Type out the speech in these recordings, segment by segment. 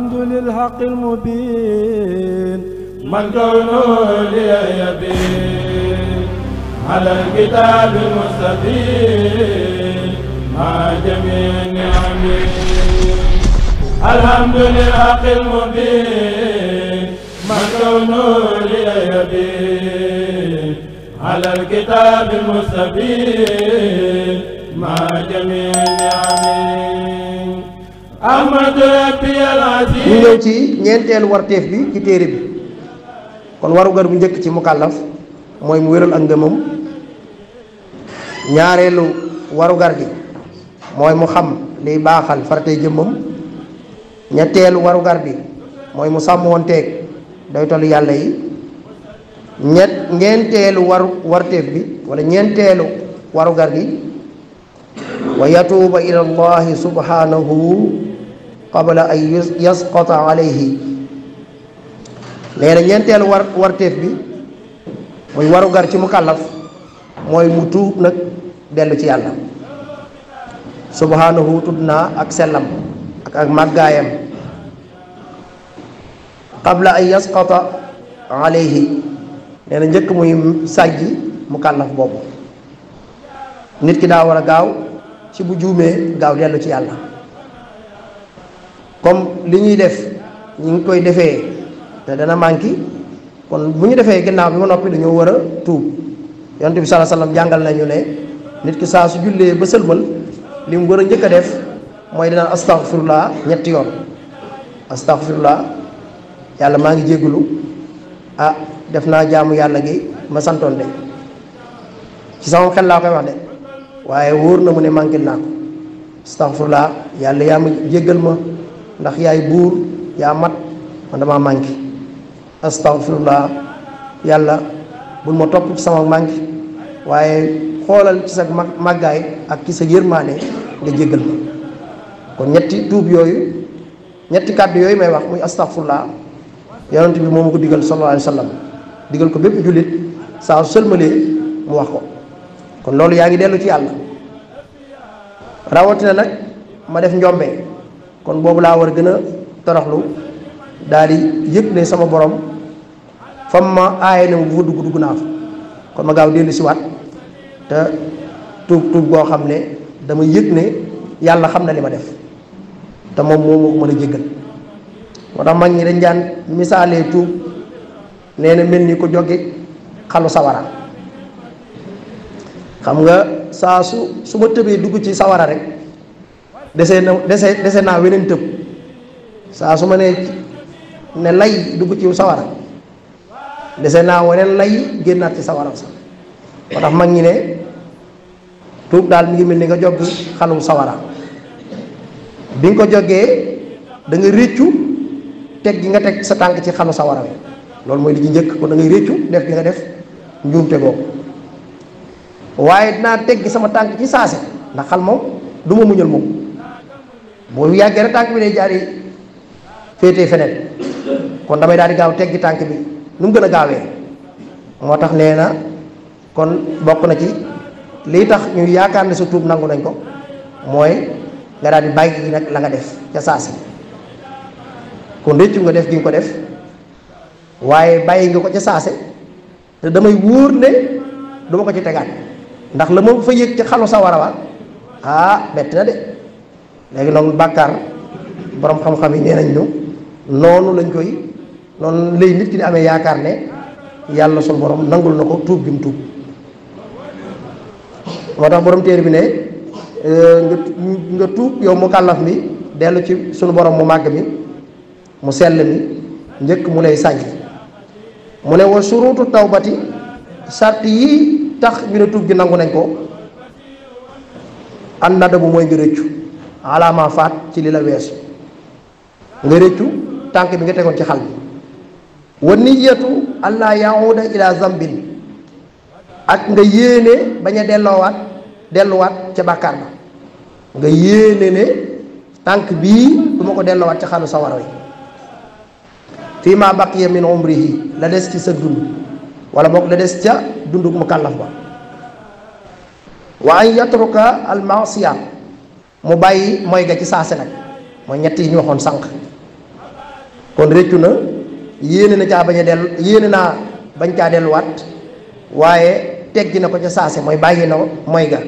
الحمد للحق المبين من كونه لي يبين على الكتاب المستبين مع جميع نعمه. الحمد للحق المبين من كونه لي يبين على الكتاب المستبين مع جميع نعمه. ñu ñëw ci ñeenteelu warteef bi ci téere bi kon warugar bu njëkk ci mukallaf mooy mu wéral ak ngëmam. ñaareelu warugar gi mooy mu xam liy baaxal faratay jëmmam. ñetteelu warugar bi mooy mu sàmmoonteeg doytalu yàlla yi. ñeenteelu warteef bi wala ñeenteelu warugar gi wa yatuuba ila allahi subhanahu qabla an yasqata alayhi. nee na ñeenteelu warteef bi muy warugar ci mukallaf mooy mu tuub nag dellu ci yàlla. subhanahu tudd naa ak sellam ak màggaayam. qabla an yasqata alayhi nee na njëkk muy sàjji mukallaf boobu. nit ki daa war a gaaw ci bu juumee gaaw dellu ci yàlla. comme li ñuy def ñu ngi koy defee te dana manqué kon bu ñu defee ginnaaw bi ma noppi dañoo war a tuub. yonent bi sallallahu alayhi wasallam jàngal nañu ne nit ki saa su jullee ba sëlmal li mu war a njëkk a def mooy dinaan astaghfirullah ñetti yoon. astaghfirullah yàlla maa ngi jéggulu def naa jaamu yàlla gi ma santoon de ci sama xel laa koy wax de waaye wóor na mu ne manqué naa ko. astaghfirullah yàlla yaa ma jéggal ma ndax yaay buur yaa mat man damaa manqué. astaghfirullah yàlla bul ma topp ci sama manqué waaye xoolal ci sa màggaay ak ci sa yërmaane nga jéggal ma. kon ñetti tuub yooyu ñetti kàddu yooyu may wax muy astaghfirullah yonent bi moo ma ko digal sallallahu alayhi wa sallam digal ko bépp jullit saa su sëlmalee mu wax ko. kon loolu yaa ngi dellu ci yàlla. rawatina nag ma def njombe kon boobu laa war a gën a toroxlu daal di yëg ne sama borom fam ma aaye ne bu fa dugg naa fa kon ma gaaw dellu si waat te tuub boo xam ne dama yëg ne yàlla xam na li ma def te moom moo ma ko mën a jéggal. moo tax mag ñi dañ daan misaalee tuub nee na mel ni ko jóge xalu sawara. xam nga saa su ma tëbee dugg ci sawara rek dese naa weneen tëb. saa su ma ne lay dugg ci sawara dese naa weneen lay génnaat ci sawara sax. moo tax mag ñi ne tuub daal mi ngi mel ni nga jog xalu sawara. bi nga ko jógee da nga réccu teg gi nga teg sa tànk ci xalu sawara wi loolu mooy li ci njëkk kon da ngay réccu def gi nga def njuumte boobu. waaye dinaa teggi sama tànk ci saase ndax xal moom du ma muñal moom boo yàggee rek tànk bi day jaari féetee feneen kon damay daal di gaaw teggi tànk bi nu mu gën a gaawee. moo tax nee na kon bokk na ci lii tax ñu yaakaar ne sa tuub nangu nañ ko mooy nga daal di bàyyi nag la nga def ca saase. kon réccu nga def gi nga ko def waaye bàyyi nga ko ca saase te damay wóor ne duma ko ci tegaat ndax la ma fa yëg ci xalu sawara wa bett na de. léegi noonu bàkkaar borom xam-xam yi nee nañ ñu noonu lay nit ki di amee yaakaar ne yàlla sunu borom nangul na ko tuub gi mu tuub. moo tax borom téere bi ne nga tuub yow mu kàllaf mi dellu ci sunu borom mu màgg mi mu sell mi njëkk mu lay sànj. mu ne wa surutu tawbati sart yi tax ñu ne tuub gi nangu nañ ko an nada bu mooy nga rëccu alaama faat ci li la weesu. nga rëccu tànk bi nga tegoon ci xal bi. wa niyatu allah yahuda ila zambin ak nga yéene bañ a delluwaat ca bàkkaar ba. nga yéene ne tànk bii du ma ko delloowaat ca xalu sawara wi fii ma baqiya min umrihi la des ci sa dund wala boog la des ca dunduk mukallaf ba. wa an yatruka al maasiya mu bàyyi mooy ga ci saase nag mooy ñett yi ñu waxoon sànq kon réccu na yéene na caa bañ a dellu yéene naa bañ caa delluwaat waaye teggi na ko ca saase mooy bàyyi na mooy ga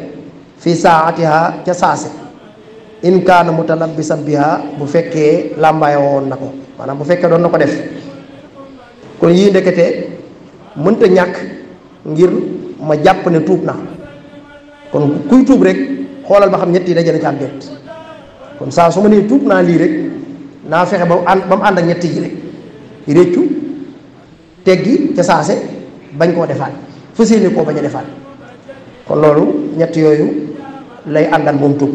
fii saatiha ca saase in kaana mutalabbisan biha bu fekkee làmbaay woon na ko maanaam bu fekkee doon na ko def kon yii ndekete mënta ñàkk ngir ma jàpp ne tuub na kon kuy tuub rek xoolal ba xam ñett yi daje na ci am déet kon saa su ma nee tuub naa lii rek naa fexe ba mu ànd ak ñett yi rek réccu teggi ca saase bañ koo defaat fas yéene koo bañ a defaat kon loolu ñett yooyu lay àndal moom tuub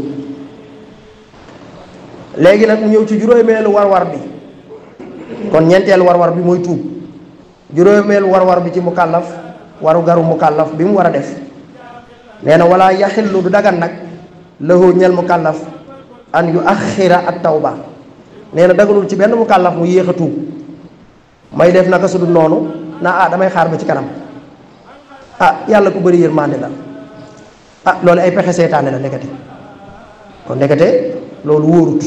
léegi nag mu ñëw ci juróomeelu war-war bi kon ñeenteelu war-war bi mooy tuub juróomeelu war-war bi ci mukallaf waru garu mukallaf bi mu war a def nee na wala yaxillu du dagan nag lahu ñel mukallaf an yu axira at tawba nee na daganul ci benn mukallaf mu yéex a tuub may def naka su dul noonu naa damay xaar ba ci kanam yàlla ku bëri yërmande la loolu ay pexe seytaane la ndekete kon ndekete loolu wóorut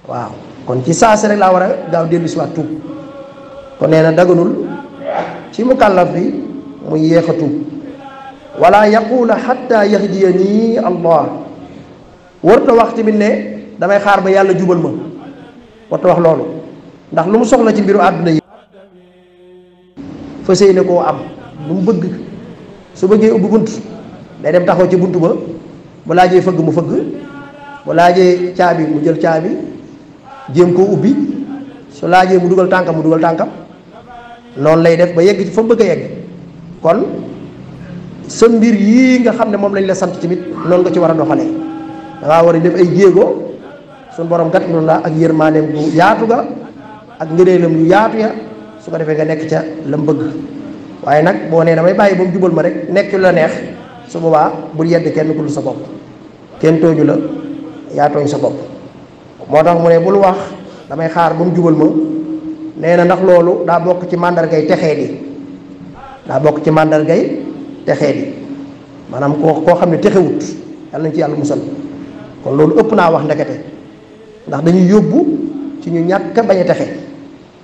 waaw kon ci saasi rek laa war a gaaw dellu si waat tuub kon nee na daganul ci mukallaf bi mu yéex a tuub wala yaqula xatta yahdiyani allah warta wax tamit ne damay xaar ba yàlla jubal ma warta wax loolu ndax lu mu soxla ci mbiru àdduna yi fas yéene koo am lu mu bëgg su bëggee ubbi bunt day dem taxaw ci bunt ba bu laajee fëgg mu fëgg bu laajee caabi mu jël caabi jéem koo ubbi su laajee mu dugal tànkam mu dugal tànkam noonu lay def ba yegg ci fa mu bëgg a yegg kon sa mbir yii nga xam ne moom lañ la sant tamit noonu nga ci war a doxalee dangaa war a def ay jéego suñ borom gat noonu la ak yërmaaneem bu yaatu ga ak ngëneelam yu yaatu ya su ko defee nga nekk ca la mu bëgg waaye nag boo nee damay bàyyi ba mu jubal ma rek nekk la neex su boobaa bul yedd kenn ku dul sa bopp kenn tooñu la yaa tooñ sa bopp moo tax mu ne bul wax damay xaar ba mu jubal ma nee na ndax loolu daa bokk ci màndargay texee di daa bokk ci màndargay texee di maanaam koo xam ne texewut yàlla nañ ci yàlla musal kon loolu ëpp naa wax ndekete ndax dañuy yóbbu ci ñu ñàkk a bañ a texe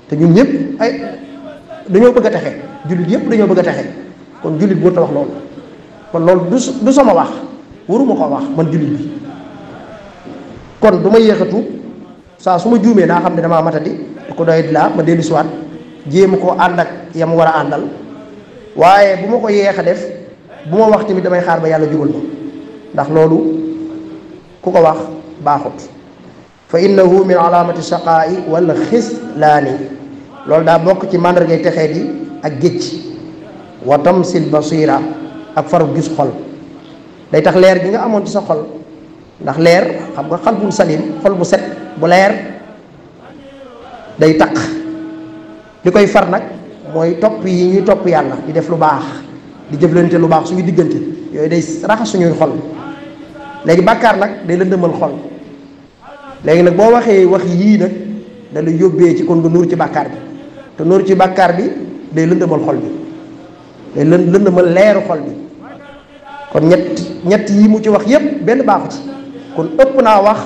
te ñun ñëpp ay dañoo bëgg a texe jullit yëpp dañoo bëgg a texe kon jullit boo ta wax loolu kon loolu du sama wax waruma ko wax man jullit bi kon du ma yéexatu saa su ma juumee naa xam ne damaa matadi ko doy di laa ma dellu siwaat jéem koo ànd ak yam war a àndal waaye bu ma ko yeex a def bu ma wax tamit damay xaar ba yàlla jubal ma ndax loolu ku ko wax baaxut fa innahu min alaamati shaqaa'i wala xislaani loolu daa bokk ci màndargay texee di ak gécc wa tamsil basira ak faru gis xol day tax leer gi nga amoon ci sa xol ndax leer xam nga xalbul salim xol bu set bu leer day taq li koy far nag mooy topp yi ñuy topp yàlla di def lu baax di jëflante lu baax suñu diggante yooyu day raxas suñuy xol léegi bàkkaar nag day lëndëmal xol léegi nag boo waxee wax yii nag da la yóbbee ci kon nga nuur ci bàkkaar bi te nuur ci bàkkaar bi day lëndëmal xol bi day lëndëmal leeru xol bi kon ñett yi mu ci wax yépp benn baaxu ci kon ëpp naa wax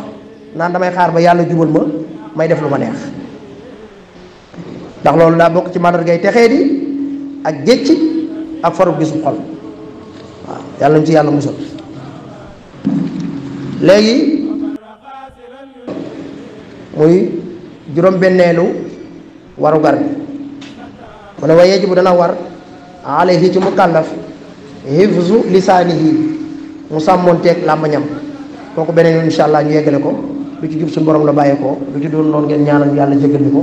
naan damay xaar ba yàlla jubal ma may def lu ma neex ndax loolu daa bokk ci màndargay texee di ak gécc ak faru gisu xol waaw yàlla ñu ci yàlla musal léegi muy juróom-benneelu warugar bi mu ne wa yajibu dana war alayhi ci mukallaf hifzu lisaanihi mu sàmmoonteeg làmmañam kooku beneen yoon insha allah ñu yeggale ko lu ci jub suñu borom la bàyyee ko lu ci doon noonu ngeen ñaanal yàlla jéggal ñu ko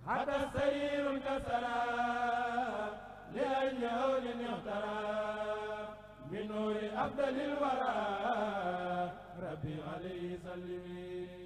حتى السرير انكسرا لأجل هول اخترى من نور أفضل الورى ربي عليه سلمي